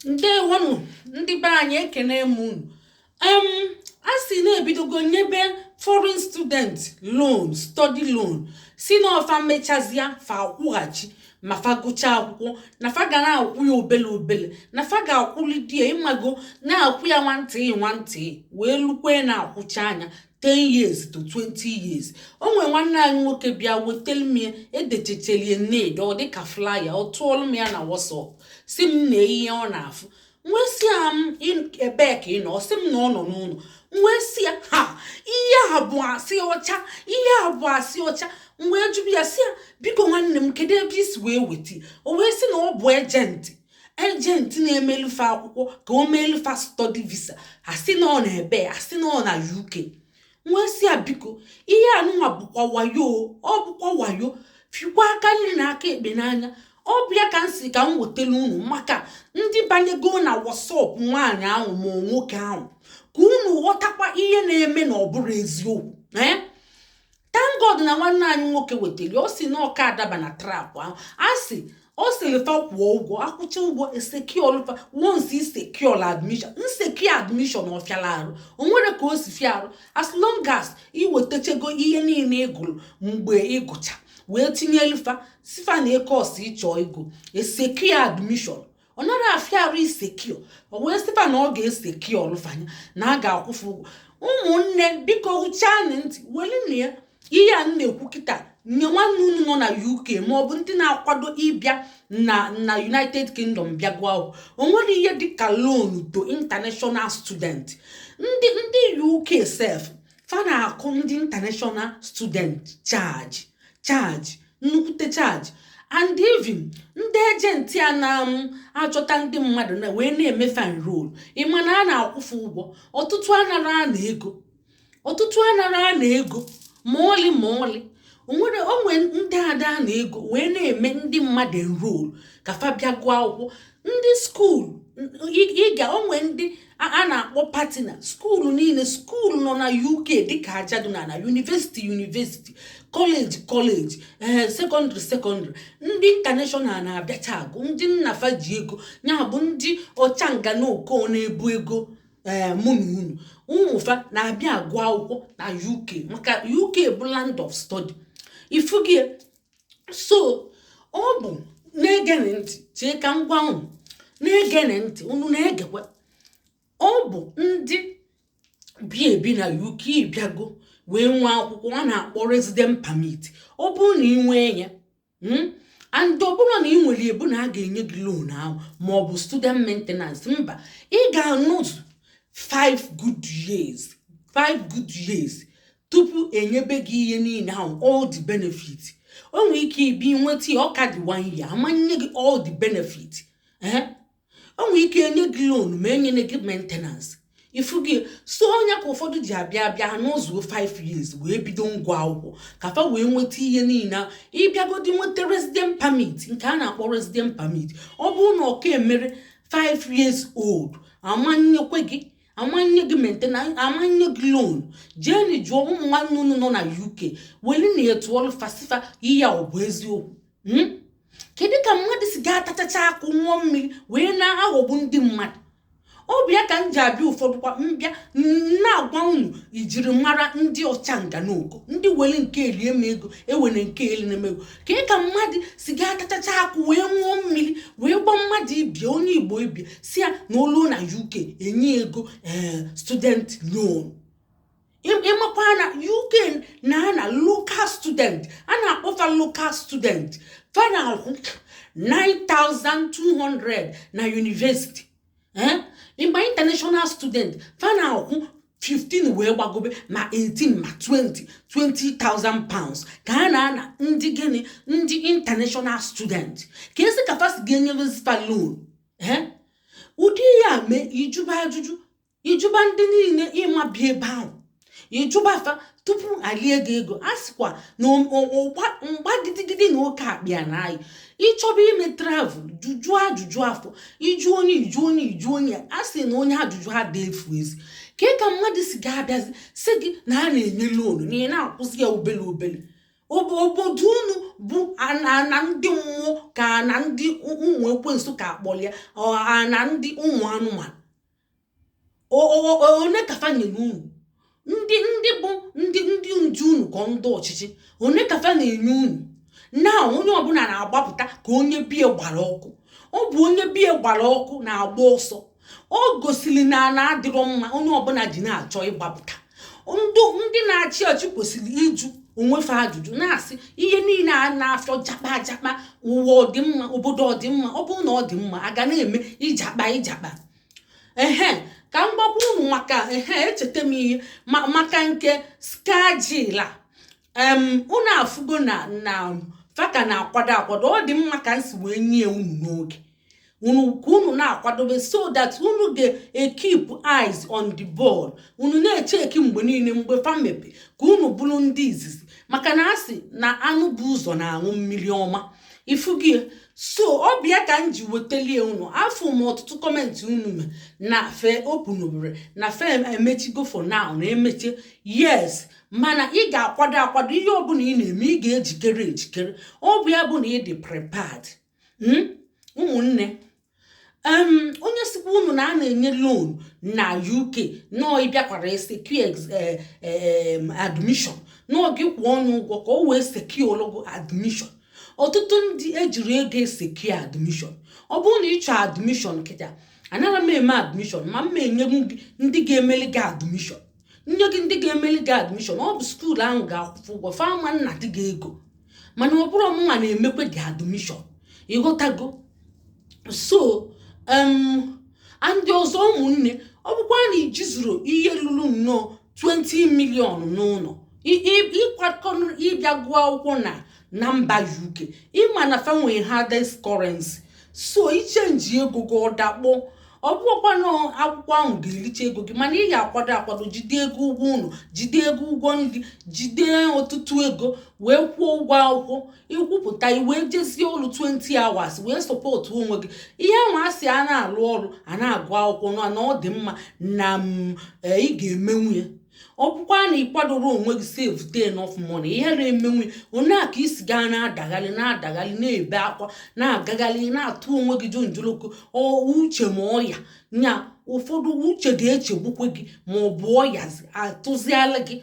Ndewonụ, ndị be anyị, ekene m unu. A sị na-ebidogo nyebe foreign student loan, study loan, si na ọ fa mechazịa, fa akwụghachi ma fa gụchaa akwụkwọ, na fa ga na-akwụ ya obele obele, na fa ga-akwụlidi ya, ịmago, na-akwụ ya nwantị nwantị wee lukwe na-akwụcha anya 10 years to 20 years. O nwere nwanne anyị nwoke bịa wetelu m ya, edechechelie ned, ọ dịka flyer. Ọ tụọlụ m ya na WhatsApp, si m na ihe ọ na-afụ. Wee sị ya m, ebee ka ị nọ? Ọ sị m na ọ nọ n'ụlọ. M wee sị ya, ha, ihe a bụ asị ọcha, ihe a bụ asị ọcha. M wee jụbụ ya, sị ya, biko nwanne m, kedu ebe isi wee weta? O wee sị na ọ bụ agent na-emelufe akwụkwọ ka o melufa study visa. Asị na ọ na-ebe, asị na ọ na UK. M wee sị ya, biko, ihe anụnwa bụkwa wayo, ọ bụkwa wayo. Fikwa aka nri na aka ekpe n'anya. Ọ bụ ya ka m si ka m wetara unu, maka ndị banyego na WhatsApp nwaanyị ahụ ma nwoke ahụ, ka unu ghọtakwa ihe na-eme, na ọ bụrụ eziokwu. Ee, thank God na nwanne anyị nwoke wetara. Ọ si na ọka adaba na trap ahụ. A sị ọ sịrị fa kwụọ ụgwọ, akwụcha ụgwọ, esecure fa. Once isecure admission, nsecure admission, ọ fịara arụ, o nwere ka o si fịa arụ. As long as iwetachego ihe niile ị gụrụ mgbe ịgụcha, wee tinye elufa sifa na course ịchọ ego, esecure admission, ọ nara afịa arụ isecure. O wee sịfa na ọ ga-esecure ọlụfanya, na a ga-akwụfe ụgwọ. Ụmụnne, biko hụchanụ ntị welu na ya. Ihe a m na-ekwu kịta, nye nwanne unu nọ na UK maọbụ ndị na-akwado ịbịa na United Kingdom bịa gụọ akwụkwọ, o nwere ihe dịka loan to international student. Ndị UK sef, fa na-akụ ndị international student charge, nnukwute charge. And even ndị agent a na-achọta ndị mmadụ na wee na-emefe enroll, ịma na a na-akwụfe ụgwọ. Ọtụtụ anara ana ego, ọtụtụ anara ana ego ma ọlị ma ọlị. Onwere onwe ndị ada na ego wee na-eme ndị mmadụ enroll ka fa bịa gụọ akwụkwọ. Ndị school ịga onwe ndị a na-akpọ partner school niile, school nọ na UK dịka ajadu na university, college, college, ee, secondary, secondary, ndị international na-abịacha agụ. Ndị nnafa ji ego ya bụ ndị ọchanga na oko na-ebu ego. Ee, mụ na unu, ụmụfa na-abịa agụ akwụkwọ na UK, maka UK bụ land of study ifugie. So ọ bụ na-egene ntị, chee ka m gwa unu, na-egene ntị, unu na-egekwa. Ọ bụ ndị bi ebi na UK bịago wee nwee akwụkwọ a na-akpọ resident permit. Ọ bụrụ na ị nwee ya, and ọ bụrụ na ị nwere ebu na a ga-enye gị loan ahụ ma ọ bụ student maintenance, mba, ị ga-anọzu 5 good years, 5 good years, tupu enyebe gị ihe niile ahụ, all the benefit. O nwere ike ibi nweta ya, ọ ka dị one year, amanye gị all the benefit. Ee, o nwere ike enye gị loan ma enyere gị maintenance, ifu gị. So onye ka ụfọdụ ji abịa n'ụzọ 5 years wee bido ngwa akwụkwọ ka fa wee nweta ihe niile. Ịbịagodi nweta resident permit, nke a na-akpọ resident permit, ọ bụrụ na ọka emere 5 years old, amanyekwe gị, amanye gị maintenance, amanye gị loan. Jeeni jụọ ụmụ nwanne unu nọ na UK, weli na etuọlụ fasifa ihe a, ọ bụ eziokwu? Kedu ka mmadụ si ga-atachacha akụ, ṅụọ mmiri, wee na-aghọgbu ndị mmadụ? Ọ bụ ya ka m ji abịa ụfọdụ kwa mbịa na-agwa unu ijiri mara ndị ọchanga n'oko, ndị were nke elie m ego, ewere nke eli na ego. Ka mmadụ si ga-atachacha akwụ wee ṅụọ mmiri, wee gwa mmadụ ibie, onye Igbo ibie, si ya na olu na UK enye ego, ee, student loan. Ịmakwa na UK na na local student, a na-akpọfa local student, fa na-akwụ 9200 na university. Eh, ịgba international student, fa na-akwụ 15 wee gbagobe, ma 18 ma 20, £20,000 ka a na-ana ndị gịnị, ndị international student. Ka esi ka fa si ga-enyerezita loan? Eh, ụdị ya mee, ijuba ajụjụ, ijuba ndị niile ịmabi ebe ahụ, ijuba fa tupu alie gị ego. A sịkwa na mgba gidigidi na oke akpịa na anyị ịchọba ime travel, jụjụ ajụjụ afọ, iju onye, iju onye, iju onye. A sị na onye ajụjụ ha dị efu ezi. Ka mmadụ si ga-abịazi si gị na a na-enye loan na ị na-akwụsị ya obele obele. Obodo unu bụ ana ndị mmụọ ka ana ndị ụmụ ekwensu ka akpọlia ana ndị ụmụ anụmanụ. One ka fa nyere unu, ndị bụ ndị ndu unu ka ndị ọchịchị, one ka fa na-enye unu na onye ọbụla na-agbapụta ka onye bie gbara ọkụ? Ọ bụ onye bie gbara ọkụ na-agba ọsọ. O gosiri na ana adịrọ mma onye ọbụla ji na-achọ ịgbapụta. Ndị na-achị ọchị kwesịrị ịjụ onwefe ajụjụ, na-asị ihe niile a na-afịọ jakpa jakpa, ụwa ọdịmma, obodo ọdịmma? Ọ bụrụ na ọ dị mma, a ga na-eme ịjakpa ịjakpa? Ehe, ka m gbakwa unu maka ehe, echeta m ihe maka nke skajila. Unu afụgo na faka na-akwado akwado. Ọ dị mma ka m si wee nye unu n'oge unu ka unu na-akwadobe, so that unu ga-ekeep eyes on the ball, unu na-echeki mgbe niile mgbe fa mepe, ka unu bụrụ ndị izizi, maka na asị na anụ bụ ụzọ na-aṅụ mmiri ọma ifugie. So ọ bịa ka m ji wetelie unu. Afọ m ọtụtụ comment unu me na fe openobere na fe emechigo for now na emeche. Yes, mana ị ga-akwado akwado. Ihe ọbụla ị na-eme, ị ga-ejikere ejikere. Ọ bụ ya bụ na ị dị prepared. Ụmụnne, onye sikwa unu na a na-enye loan na UK nọọ, ịbịakwara secure admission nọọ, gị kwụọ ọnụ ụgwọ ka o wee secure gị admission. Ọtụtụ ndị ejiri ego esecure admission. Ọ bụrụ na ị chọọ admission kịta, anaghị m eme admission, ma m enyenwu gị ndị ga-emeli gị admission, nye gị ndị ga-emeli gị admission. Ọ bụ school ahụ ga-akwụkwọ ụgwọ fama nna dị gị ego, mana ọ bụrụ ọmụnwa na-emekwe gị admission, ịghọtago? So ndị ọzọ, ụmụnne, ọ bụkwa na ijizuru ihe lụrụ nnọọ 20 million n'ụlọ ịkwakọ ịbịa gụọ akwụkwọ na mba UK, ịma na fa nwee hardest currency, so ichange ego gị, ọ dakpọ. Ọ bụrụkwa na akwụkwọ ahụ ga-ericha ego gị, mana ị ga-akwado akwado, jide ego ụgwọ ụlọ, jide ego ụgwọ nri, jide ọtụtụ ego wee kwụọ ụgwọ akwụkwọ. Ịkwụpụta, i wee jezie ọrụ 20 hours wee support onwe gị. Ihe ahụ a sị a na-alụ ọrụ, a na-agụ akwụkwọ, na ọ dị mma na ị ga-emenwu ya. Ọ bụkwa na ị kwadoro onwe gị, save enough money, ihe na-emenwu onye a ka isi gaa na-adagharị, na-adagharị, na-ebe akwa, na-agagharị, na-atụ onwe gị jonjoloko uche ma ọya nya. Ụfọdụ uche ga-echegbukwe gị ma ọ bụ ọya atụziala gị.